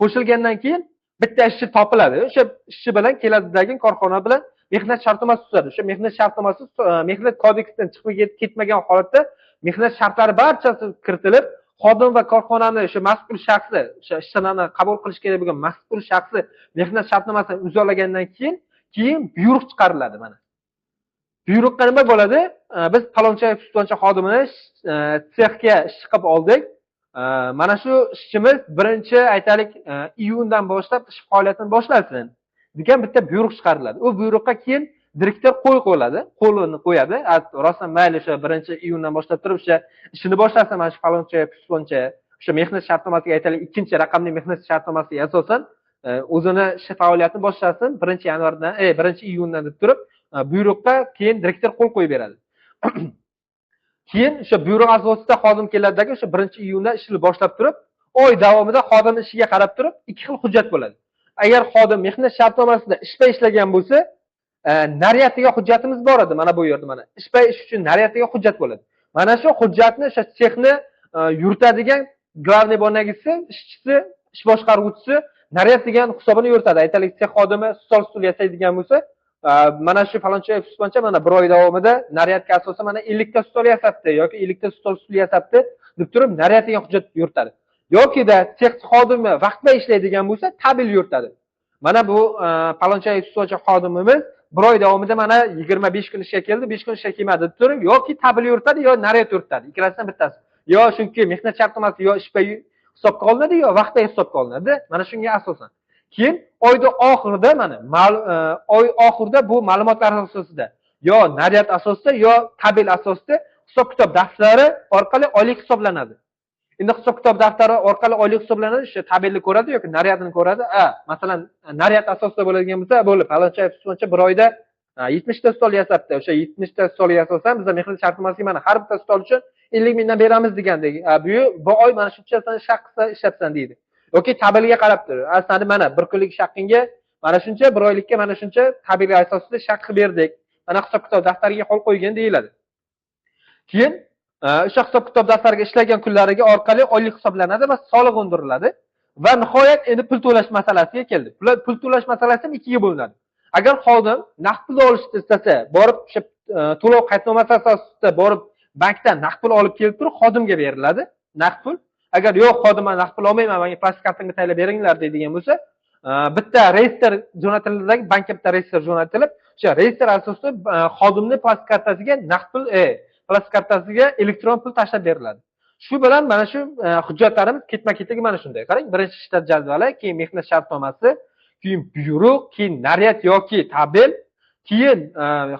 Qo'shilgandan keyin bitta ishchi topiladi. O'sha ishchi bilan keladidagi korxona bilan mehnat shartnomasi tuzadi. O'sha mehnat shartnomasi mehnat kodeksidan chiqib ketmagan holatda mehnat shartlari barchasi kiritilib, xodim va korxonani o'sha mas'ul shaxsi, o'sha ishchilarni qabul qilish kerak bo'lgan mas'ul shaxsi mehnat shartnomasini imzolagandan keyin buyruq chiqariladi mana. Buyruqqa nima bo'ladi? Biz paloncha pistoncha xodimini sexga ishchi qilib oldik. Mana shu ishchimiz birinchi aytaylik iyundan boshlab ish faoliyatini boshlasin degan bitta buyruq chiqariladi. U buyruqqa keyin direktor qo'l qo'yadi, qo'lini qo'yadi. Rostdan mayli o'sha 1-iyundan boshlab turib o'sha ishini boshlasin mana shu faloncha pistoncha o'sha mehnat shartnomasiga aytaylik 2-raqamli mehnat shartnomasiga asosan o'zini ish faoliyatini boshlasin 1-yanvardan, 1-iyundan deb turib buyruqqa keyin direktor qo'l qo'yib beradi. Keyin o'sha buyruq asosida xodim keladidagi o'sha 1-iyundan ishni boshlab turib, oy davomida xodim ishiga qarab turib 2 xil hujjat bo'ladi. Agar xodim mehnat shartnomasida ishda ishlagan bo'lsa, naryatiga hujjatimiz bor edi mana bu yerda mana. Ishba ish uchun naryatiga hujjat bo'ladi. Mana shu hujjatni o'sha sexni yuritadigan главный bonagisi, ishchisi, ish boshqaruvchisi naryat degan hisobini yuritadi. Aytaylik, sex xodimi stol stul yasaydigan bo'lsa, mana shu faloncha pistoncha mana bir oy davomida naryatga asosan mana 50 ta stol yasabdi yoki 50 ta stol stul yasabdi deb turib naryat degan hujjat yuritadi. Yokida sex xodimi vaqtda ishlaydigan bo'lsa, tabel yuritadi. Mana bu faloncha pistoncha xodimimiz bir oy davomida mana 25 kun ishga keldi, 5 kun ishga kelmadi deb turib yoki tabel yuritadi yo naryat yuritadi. Ikkalasidan bittasi. Yo chunki mehnat shartnomasi yo ishga hisobga olinadi yo vaqtda hisobga olinadi. Mana shunga asosan. Keyin oyda oxirida mana oy oxirida bu ma'lumotlar asosida yo naryat asosida yo tabel asosida hisob-kitob daftari orqali oylik hisoblanadi. Endi hisob-kitob daftari orqali oylik hisoblanadi, o'sha tabelni ko'radi yoki naryatni ko'radi. Masalan, naryat asosida bo'ladigan bo'lsa, bo'ldi, faloncha pistoncha bir oyda 70 ta stol yasabdi. O'sha 70 ta stol yasasan, biz mehnat shartnomasiga mana har bitta stol uchun 50 mingdan beramiz degandek. Bu oy mana shuncha san ish haqi ishlabsan deydi. Yoki tabelga qarab turib, sani mana bir kunlik ish haqqingga mana shuncha, bir oylikka mana shuncha tabel asosida ish haqqi berdik. Mana hisob-kitob daftariga qo'l qo'ygan deyiladi. Keyin o'sha hisob-kitob daftariga ishlagan kunlariga orqali oylik hisoblanadi va soliq undiriladi. Va nihoyat endi pul to'lash masalasiga keldi. Pul to'lash masalasi ham ikkiga bo'linadi. Agar xodim naqd pul olishni istasa, borib o'sha to'lov qaydnomasi asosida borib bankdan naqd pul olib kelib turib xodimga beriladi naqd pul. Agar yo'q, xodim men naqd pul olmayman, menga plastik kartamga tayyorlab beringlar deydigan bo'lsa, bitta reyestr jo'natiladagi, bankka bitta reyestr jo'natilib, o'sha reyestr asosida xodimning plastik kartasiga naqd pul, plastik kartasiga elektron pul tashlab beriladi. Shu bilan mana shu hujjatlarimiz ketma-ketligi mana shunday. Qarang, birinchi shtat jadvali, keyin mehnat shartnomasi, keyin buyruq, keyin naryat yoki tabel, keyin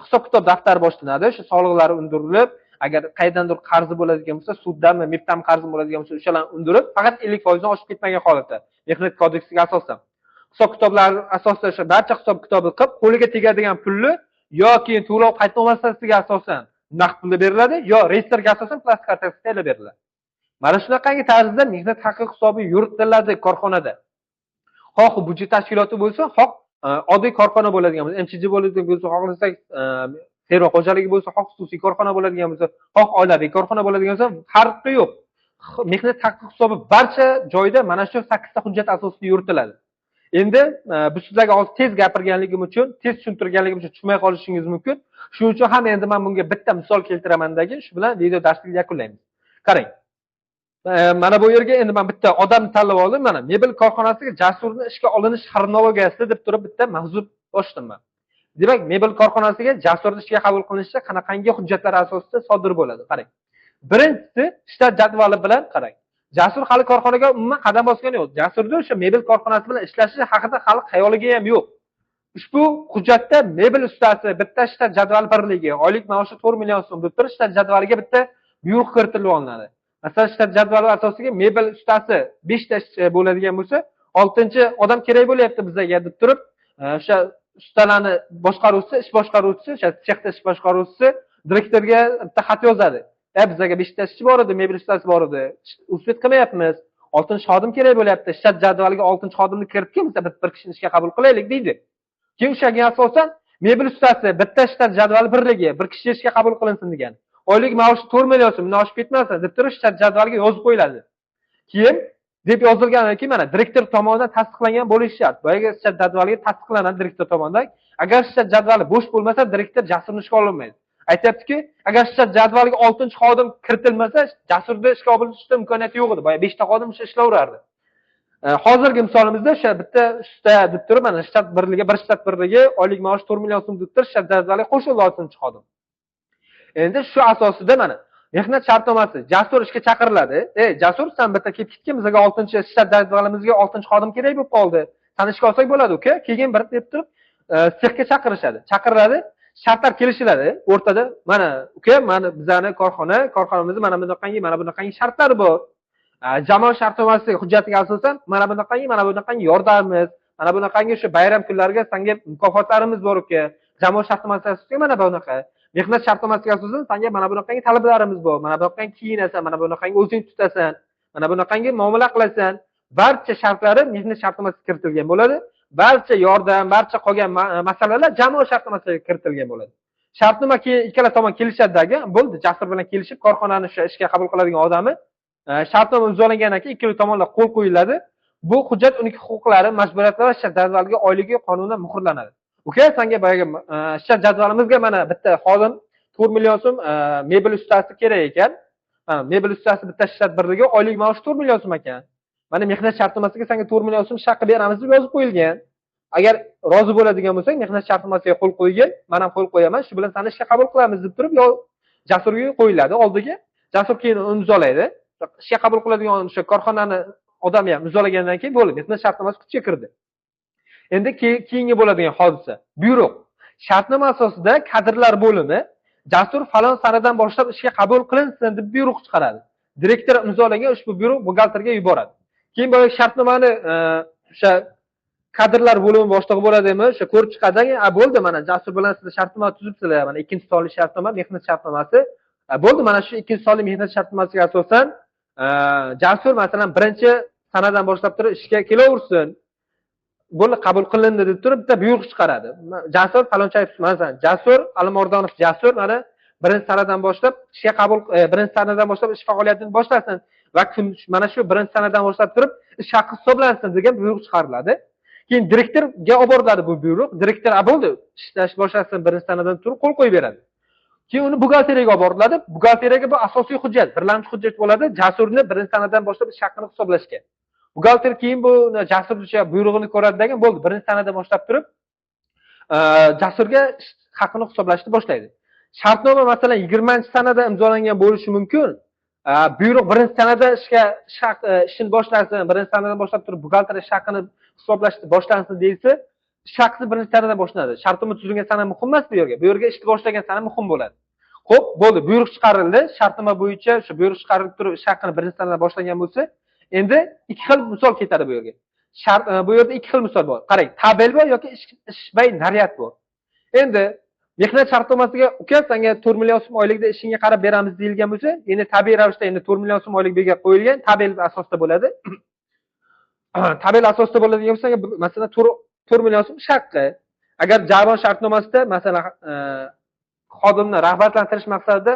hisob-kitob daftari boshlanadi. O'sha soliqlari undirilib, agar qayerdandir qarzi bo'ladigan bo'lsa, suddanmi, MEPdan qarzi bo'ladigan bo'lsa, o'shalarni undirib, faqat 50% dan oshib ketmagan holatda mehnat kodeksiga asosan hisob-kitoblar asosida o'sha barcha hisob-kitobni qilib, qo'liga tegadigan pulni yoki to'lov qaydnomasiga asosan naqd pulda beriladi, yo reyestrga asosan plastik kartasiga beriladi. Mana shunaqangi tarzda mehnat haqqi hisobi yuritiladi korxonada. Xoh budjet tashkiloti bo'lsin, xoh oddiy korxona bo'ladigan bo'lsa, MCG bo'ladigan bo'lsa, xohlasak fermer xo'jaligi bo'lsa, xoh xususiy korxona bo'ladigan bo'lsa, xoh oilaviy korxona bo'ladigan bo'lsa, farqi yo'q. Mehnat haqqi hisobi barcha joyda mana shu 8 ta hujjat asosida yuritiladi. Endi bu sizlarga hozir tez gapirganligim uchun, tez tushuntirganligim uchun tushunmay qolishingiz mumkin. Shuning uchun ham endi men bunga bitta misol keltiramandagi, shu bilan video darslikni yakunlaymiz. Qarang. Mana bu yerga endi men bitta odamni tanlab oldim. Mana mebel korxonasiga Jasurni ishga olinish xronologiyasi deb turib bitta mavzu ochdim men. Demak, mebel korxonasiga Jasurni ishga qabul qilinishi qanaqangi hujjatlar asosida sodir bo'ladi? Qarang. Birinchisi shtat jadvali bilan qarang. Jasur hali korxonaga umuman qadam bosgani yo'q. Jasurda o'sha mebel korxonasi bilan ishlashi haqida hali xayoliga ham yo'q. Ushbu hujjatda mebel ustasi bitta shtat jadvali birligi, oylik maoshi 4 million so'm deb turib shtat jadvaliga bitta buyruq kiritilib olinadi. Masalan, shtat jadvali asosiga mebel ustasi 5 ta bo'ladigan bo'lsa, 6-odam kerak bo'lyapti bizga deb turib, o'sha ustalarni boshqaruvchisi, ish boshqaruvchisi, o'sha sexda ish boshqaruvchisi direktorga bitta xat yozadi. Bizga 5 ta ishchi bor edi, mebel ustasi bor edi. Uspet qilmayapmiz. 6-xodim kerak bo'lyapti. Shtat jadvaliga 6-xodimni kiritgan, biz bir kishini ishga qabul qilaylik deydi. Keyin o'shaga asosan mebel ustasi bitta shtat jadvali birligi, bir kishi ishga qabul qilinsin degan. Oylik maoshi 4 million so'm, bundan oshib ketmasin deb turib shtat jadvaliga yozib qo'yiladi. Keyin deb yozilgandan keyin mana direktor tomonidan tasdiqlangan bo'lishi shart. Boyagi shtat jadvaliga tasdiqlanadi direktor tomonidan. Agar shtat jadvali bo'sh bo'lmasa, direktor Jasurni ishga olmaydi. Aytyaptiki, agar shtat jadvaliga 6-xodim kiritilmasa, Jasurni ishga olishda imkoniyati yo'q edi. Boya 5 ta xodim o'sha ishlayverardi. Hozirgi misolimizda o'sha bitta usta deb turib, mana shtat birligi, bir shtat birligi, oylik maosh 4 million so'm deb turib, shtat jadvaliga qo'shildi 6-xodim. Endi shu asosida mana mehnat shartnomasi Jasur ishga chaqiriladi. Jasur, sen bitta kelib ketgin, bizga 6-shtat jadvalimizga 6-xodim kerak bo'lib qoldi. Seni ishga olsak bo'ladi, uka. Keyin bir deb turib, sexga chaqirishadi. Chaqiriladi, shartlar kelishiladi o'rtada. Mana uka, mana bizani korxonamizda mana bunaqangi, mana bunaqangi shartlar bor. Jamoa shartnomasi hujjatiga asosan mana bunaqangi, mana bunaqangi yordamimiz, mana bunaqangi shu bayram kunlariga senga mukofotlarimiz bor uka. Jamoa shartnomasi asosiga mana bunaqa. Mehnat shartnomasiga asosan senga mana bunaqangi talablarimiz bor. Mana bunaqangi kiyinasan, mana bunaqangi o'zing tutasan, mana bunaqangi muomala qilasan. Barcha shartlari mehnat shartnomasiga kiritilgan bo'ladi. Barcha yordam, barcha qolgan masalalar jamoa shartnomasiga kiritilgan bo'ladi. Shartnoma keyin ikkala tomon kelishadidagi, bo'ldi, Jasur bilan kelishib korxonani o'sha ishga qabul qiladigan odami shartnoma imzolangandan keyin ikkala tomonlar qo'l qo'yiladi. Bu hujjat uning huquqlari, majburiyatlari va shtat jadvaliga oyligi qonunan muhrlanadi. Uka, senga boyagi shtat jadvalimizga mana bitta xodim 4 million so'm mebel ustasi kerak ekan. Mana mebel ustasi bitta shtat birligi, oylik maoshi 4 million so'm ekan. Mana mehnat shartnomasiga senga 4 million so'm ish haqi beramiz deb yozib qo'yilgan. Agar rozi bo'ladigan bo'lsang, mehnat shartnomasiga qo'l qo'ygin, men ham qo'l qo'yaman, shu bilan seni ishga qabul qilamiz deb turib, Jasurga qo'yiladi oldiga. Jasur keyin imzolaydi. Ishga qabul qiladigan o'sha korxonani odami ham imzolagandan keyin bo'ldi, mehnat shartnomasi kuchga kirdi. Endi keyingi bo'ladigan hodisa buyruq. Shartnoma asosida kadrlar bo'limi Jasur falon sanadan boshlab ishga qabul qilinsin deb buyruq chiqaradi. Direktor imzolagan ushbu buyruq buxgalterga yuboradi. Keyin boyagi shartnomani o'sha kadrlar bo'limi boshlig'i bo'ladimi, o'sha ko'rib chiqadi, bo'ldi, mana Jasur bilan siz shartnoma tuzibsizlar, mana ikkinchi sonli shartnoma, mehnat shartnomasi. Bo'ldi, mana shu ikkinchi sonli mehnat shartnomasiga asosan Jasur masalan birinchi sanadan boshlab turib ishga kelaversin. Bo'ldi, qabul qilindi deb turib bitta buyruq chiqaradi. Jasur falonchayev, masalan, Jasur Alimardonov Jasur mana birinchi sanadan boshlab ishga qabul, birinchi sanadan boshlab ish faoliyatini boshlasin va mana shu birinchi sanadan boshlab turib ish haqi hisoblansin degan buyruq chiqariladi. Keyin direktorga olib boriladi bu buyruq. Direktor bo'ldi, ishlash boshlasin birinchi sanadan turib qo'l qo'yib beradi. Keyin uni buxgalteriyaga olib boriladi. Buxgalteriyaga bu asosiy hujjat, birlamchi hujjat bo'ladi. Jasurni birinchi sanadan boshlab ish haqini hisoblashga. Buxgalter keyin bu Jasurni o'sha buyrug'ini ko'radi degan bo'ldi, birinchi sanadan boshlab turib Jasurga ish haqini hisoblashni boshlaydi. Shartnoma masalan 20-sanada imzolangan bo'lishi mumkin. Buyruq birinchi sanada ishini boshlasin, birinchi sanadan boshlab turib buxgalter ish haqini hisoblashni boshlansin deyilsa, ish haqi birinchi sanadan boshlanadi. Shartnoma tuzilgan sana muhim emas bu yerga. Bu yerga ishni boshlagan sana muhim bo'ladi. Xo'p, bo'ldi, buyruq chiqarildi. Shartnoma bo'yicha o'sha buyruq chiqarilib turib ish haqini birinchi sanadan boshlangan bo'lsa, endi ikki xil misol ketadi bu yerga. Bu yerda ikki xil misol bor. Qarang, tabel bor yoki ishbay naryad bor. Endi mehnat shartnomasiga uka senga 4 million so'm oylikda ishingga qarab beramiz deyilgan bo'lsa, endi tabiiy ravishda endi 4 million so'm oylik bu yerga qo'yilgan, tabel asosida bo'ladi. Tabel asosida bo'ladigan bo'lsa, masalan 4 million so'm ish haqi. Agar jamoa shartnomasida masalan xodimni rag'batlantirish maqsadida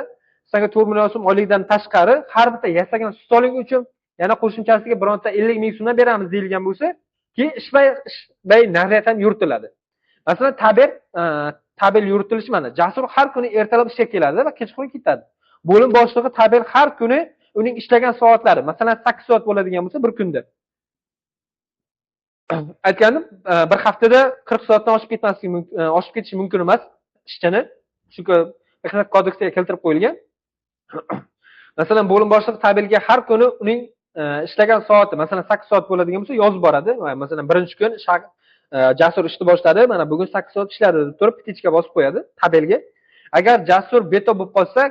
senga 4 million so'm oylikdan tashqari har bitta yasagan stoling uchun yana qo'shimchasiga bironta 50 ming so'mdan beramiz deyilgan bo'lsa, keyin ishbay naryad ham yuritiladi. Masalan, tabel yuritilishi mana Jasur har kuni ertalab ishga keladi va kechqurun ketadi. Bo'lim boshlig'i tabel har kuni uning ishlagan soatlari, masalan 8 soat bo'ladigan bo'lsa bir kunda. Aytganim, bir haftada 40 soatdan oshib ketmasligi mumkin, oshib ketishi mumkin emas ishchini. Chunki mehnat kodeksiga keltirib qo'yilgan. Masalan, bo'lim boshlig'i tabelga har kuni uning ishlagan soati, masalan, 8 soat bo'ladigan bo'lsa, yozib boradi. Masalan, birinchi kun Jasur ishni boshladi, mana bugun 8 soat ishladi deb turib птичка bosib qo'yadi tabelga. Agar Jasur betob bo'lib qolsa,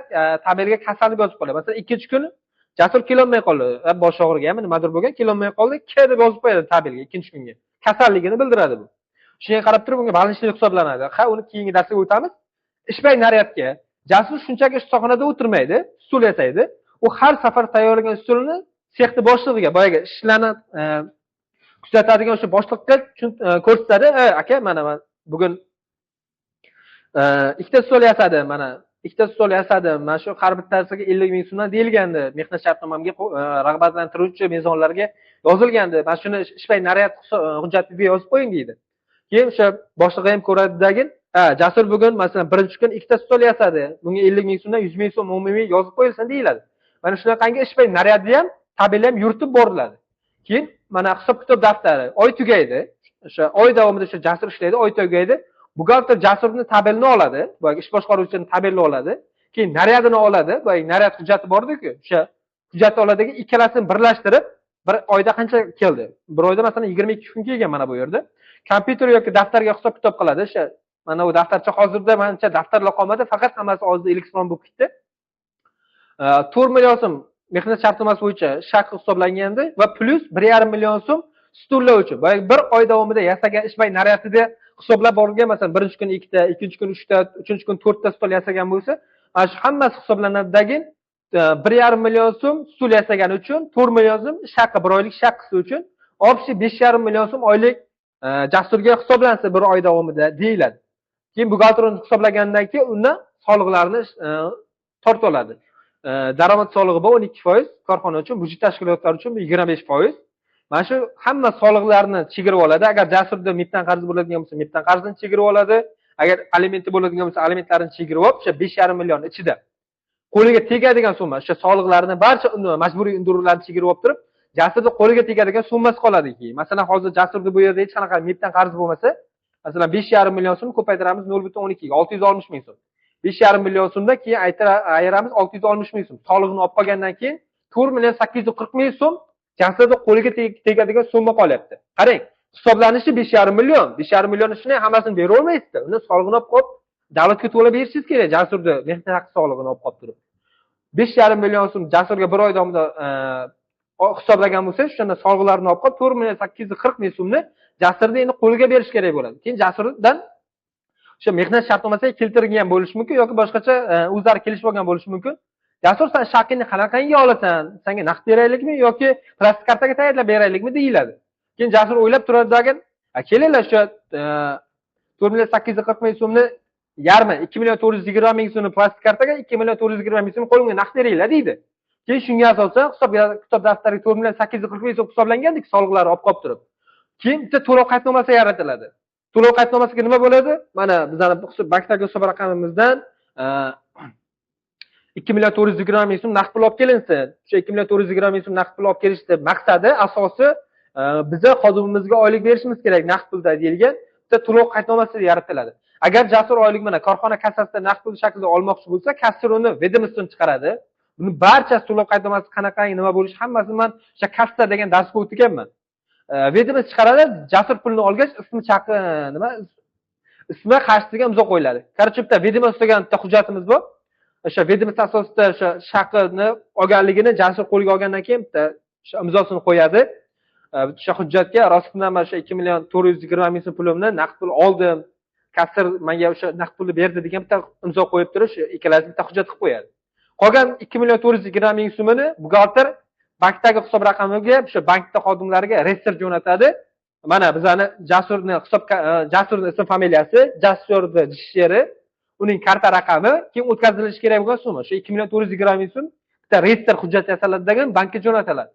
tabelga kasal deb yozib qo'yadi. Masalan, ikkinchi kuni Jasur kelolmay qoldi, bosh og'riganmi, nimadir bo'lgan, kelolmay qoldi, K deb yozib qo'yadi tabelga ikkinchi kunga. Kasalligini bildiradi bu. Shunga qarab turib unga больничный hisoblanadi. Ha, uni keyingi darsga o'tamiz. Ishbay naryadga Jasur shunchaki ustaxonada o'tirmaydi, stul yasaydi. U har safar tayyorlagan stulini sexni boshlig'iga, boyagi ishlarni kuzatadigan o'sha boshliqqa ko'rsatadi. Aka, mana men bugun ikkita stol yasadim, mana ikkita stol yasadim. Mana shu har bittasiga 50 ming so'mdan deyilgandi. Mehnat shartnomamga rag'batlantiruvchi mezonlarga yozilgandi. Mana shuni ishbay naryad hujjatiga yozib qo'ying deydi. Keyin o'sha boshlig'i ham ko'radi-dagin, ha, Jasur bugun masalan birinchi kun ikkita stol yasadi. Bunga 50 ming so'mdan 100 ming so'm umumiy yozib qo'yilsin deyiladi. Mana shunaqangi ishbay naryadni ham tabelni ham yuritib boriladi. Keyin mana hisob-kitob daftari oy tugaydi. O'sha oy davomida o'sha Jasur ishlaydi, oy tugaydi. Buxgalter Jasurni tabelini oladi, boyagi ish boshqaruvchining tabelini oladi. Keyin naryadini oladi, boyagi naryad hujjati bor-ku, o'sha hujjatni oladigi ikkalasini birlashtirib bir oyda qancha keldi? Bir oyda masalan 22 kun kelgan mana bu yerda. Kompyuter yoki daftarga hisob-kitob qiladi. O'sha mana bu daftarcha hozirda manimcha daftarlar qolmadi, faqat hammasi hozir elektron bo'lib ketdi. 4 million so'm mehnat shartnomasi bo'yicha shaq hisoblangandi va plyus 1,5 million so'm stullar uchun. Boyagi bir oy davomida yasagan ishbay naryadida hisoblab borilgan, masalan, birinchi kun 2ta, ikkinchi kun 3ta, uchinchi kun 4ta stol yasagan bo'lsa, mana shu hammasi hisoblanadidagi 1,5 million so'm stul yasagani uchun, 4 million so'm shaqi, bir oylik shaqisi uchun, общий 5,5 million so'm oylik Jasurga hisoblansa bir oy davomida deyiladi. Keyin buxgalter uni hisoblagandan keyin undan soliqlarni tortib oladi. Daromad solig'i bor 12% korxona uchun, byudjet tashkilotlari uchun 25%. Mana shu hamma soliqlarni chegirib oladi. Agar Jasurda MIPdan qarz bo'ladigan bo'lsa, MIPdan qarzini chegirib oladi. Agar alimenti bo'ladigan bo'lsa, alimentlarini chegirib olib, o'sha 5,5 million ichida qo'liga tegadigan summa, o'sha soliqlarni barcha majburiy undiruvlarni chegirib olib turib, Jasurda qo'liga tegadigan summasi qoladi keyin. Masalan, hozir Jasurda bu yerda hech qanaqa MIPdan qarz bo'lmasa, masalan 5,5 million so'm ko'paytiramiz 0,12 ga, 660 ming so'm. 5,5 million so'mdan keyin ayiramiz 660 ming so'm. Soliqni olib qolgandan keyin 4 million 840 ming so'm Jasurda qo'liga tegadigan summa qolyapti. Qarang, hisoblanishi 5,5 million. 5,5 million shuni hammasini bera olmaysiz-da. Uni solig'ini olib qo'yib, davlatga to'lab berishingiz kerak. Jasurda mehnat haqi solig'ini olib qo'yib turib. 5,5 million so'm Jasurga bir oy davomida hisoblagan bo'lsa, o'shanda soliqlarni olib qo'yib 4 million 840 ming so'mni Jasurda endi qo'liga berish kerak bo'ladi. Keyin Jasurdan o'sha mehnat shartnomasiga keltirilgan bo'lishi mumkin yoki boshqacha o'zlari kelishib olgan bo'lishi mumkin. Jasur, sen shaqingni qanaqangi olasan? Senga naqd beraylikmi yoki plastik kartaga tayyorlab beraylikmi deyiladi. Keyin Jasur o'ylab turadi-dagin, kelinglar o'sha 4 million 840 ming so'mni yarmi, 2 million 420 ming so'mni plastik kartaga, 2 million 420 ming so'm qo'limga naqd beringlar deydi. Keyin shunga asosan hisob kitob daftariga 4 million 840 ming so'm hisoblangandik, soliqlarni olib qolib turib. Keyin bitta to'lov qaydnomasi yaratiladi. To'lov qaydnomasiga nima bo'ladi? Mana bizning bankdagi hisob raqamimizdan 2 million 420 ming so'm naqd pul olib kelinsin. O'sha 2 million 420 ming so'm naqd pul olib kelishni maqsadi, asosi biza xodimimizga oylik berishimiz kerak naqd pulda deyilgan bitta to'lov qaydnomasi yaratiladi. Agar Jasur oylik mana korxona kassasida naqd pul shaklida olmoqchi bo'lsa, kassir uni ведомостini chiqaradi. Buni barchasi to'lov qaydnomasi qanaqangi nima bo'lishi hammasini men o'sha kassa degan darsga o'tganman. Ведомость chiqaradi, Jasur pulni olgach ismi chaqi nima ismi qarshisiga imzo qo'yiladi. Короче, bitta ведомость degan bitta hujjatimiz bor. O'sha ведомость asosida o'sha shaqini olganligini Jasur qo'lga olgandan keyin bitta o'sha imzosini qo'yadi. O'sha hujjatga rostdan mana shu 2 million 420 ming so'm pulimni naqd pul oldim, kassir menga o'sha naqd pulni berdi degan bitta imzo qo'yib turib, o'sha ikkalasi bitta hujjat qilib qo'yadi. Qolgan 2 million 420 ming so'mini buxgalter bankdagi hisob raqamiga, o'sha bankda xodimlariga reyestr jo'natadi. Mana bizani Jasurni hisob, Jasurni ism familiyasi, Jasurni jisheri, uning karta raqami, keyin o'tkazilishi kerak bo'lgan summa, o'sha 2 million 420 ming so'm bitta reyestr hujjat yasaladi degan bankka jo'natiladi.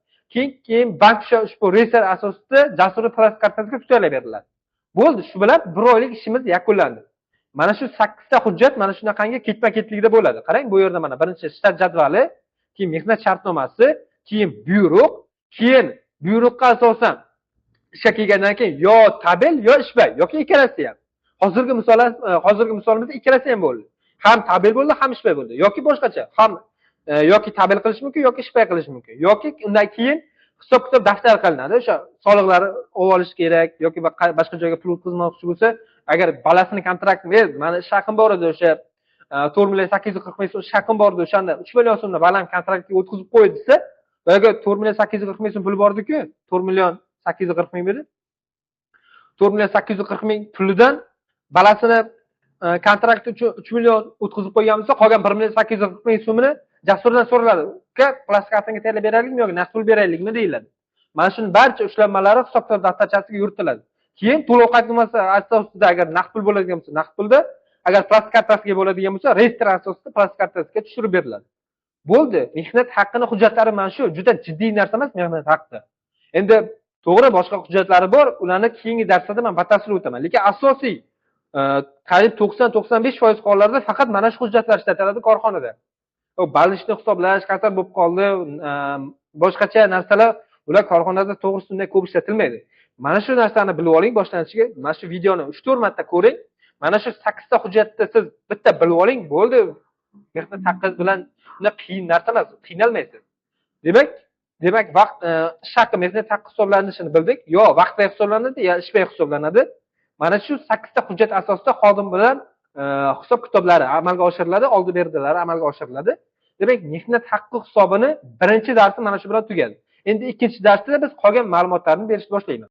Keyin bank o'sha ushbu reyestr asosida Jasurni plastik kartasiga pul beriladi. Bo'ldi, shu bilan bir oylik ishimiz yakunlandi. Mana shu 8 ta hujjat mana shunaqangi ketma-ketlikda bo'ladi. Qarang, bu yerda mana birinchi shtat jadvali, keyin mehnat shartnomasi, keyin buyruq, keyin buyruqqa asosan Ishga kelgandan keyin yo tabel, yo ishbay, yoki ikkalasi ham. Hozirgi misolimizda ikkalasi ham bo'ldi. Ham tabel bo'ldi, ham ishbay bo'ldi. Yoki boshqacha, ham yoki tabel qilish mumkin, yoki ishbay qilish mumkin. Yoki undan keyin hisob-kitob daftar qilinadi. O'sha soliqlarni olib olish kerak yoki boshqa joyga pul o'tkazmoqchi bo'lsa, agar balasini kontraktini, meni ish haqim bor edi, o'sha 4 840 000 so'm ish haqim bor edi, o'shanda 3 million so'mni balam kontraktga o'tkazib qo'y desa, boyaga 4 840 000 so'm pul bor-ku, 4 840 000 edi. 4 840 000 pulidan balasini kontrakt uchun 3 million o'tkazib qo'ygan bo'lsa, qolgan 1 840 000 so'mini Jasurdan so'raladi. Uka, plastik kartangga tayyorlab beraylikmi yoki naqd pul beraylikmi deyiladi. Mana shuni barcha ushlanmalari hisob-kitob daftarchasiga yuritiladi. Keyin to'lov qaydnomasi asosida agar naqd pul bo'ladigan bo'lsa, naqd pulda, agar plastik kartasiga bo'ladigan bo'lsa, reyestr asosida plastik kartasiga tushirib beriladi. Bo'ldi. Mehnat haqqini hujjatlari mana shu, juda jiddiy narsa emas mehnat haqqi. Endi to'g'ri, boshqa hujjatlari bor, ularni keyingi darslarda men batafsil o'taman. Lekin asosiy qariyb 90-95% hollarda faqat mana shu hujjatlar ishlatiladi korxonada. Больничный hisoblash, kasal bo'lib qoldi, boshqacha narsalar, ular korxonada to'g'risi unday ko'p ishlatilmaydi. Mana shu narsani bilib oling boshlanishiga, mana shu videoni 3-4 marta ko'ring. Mana shu 8 ta hujjatni siz bitta bilib oling, bo'ldi. Mehnat haqqi bilan unday qiyin narsa emas, qiynalmaysiz. Demak, vaqt ish haqqi, mehnat haqqi hisoblanishini bildik. Yo vaqtbay hisoblanadi, yo ishbay hisoblanadi. Mana shu 8 ta hujjat asosida xodim bilan hisob kitoblari amalga oshiriladi, oldi berdilari amalga oshiriladi. Demak, mehnat haqqi hisobini birinchi darsi mana shu bilan tugadi. Endi ikkinchi darsda biz qolgan ma'lumotlarni berishni boshlaymiz.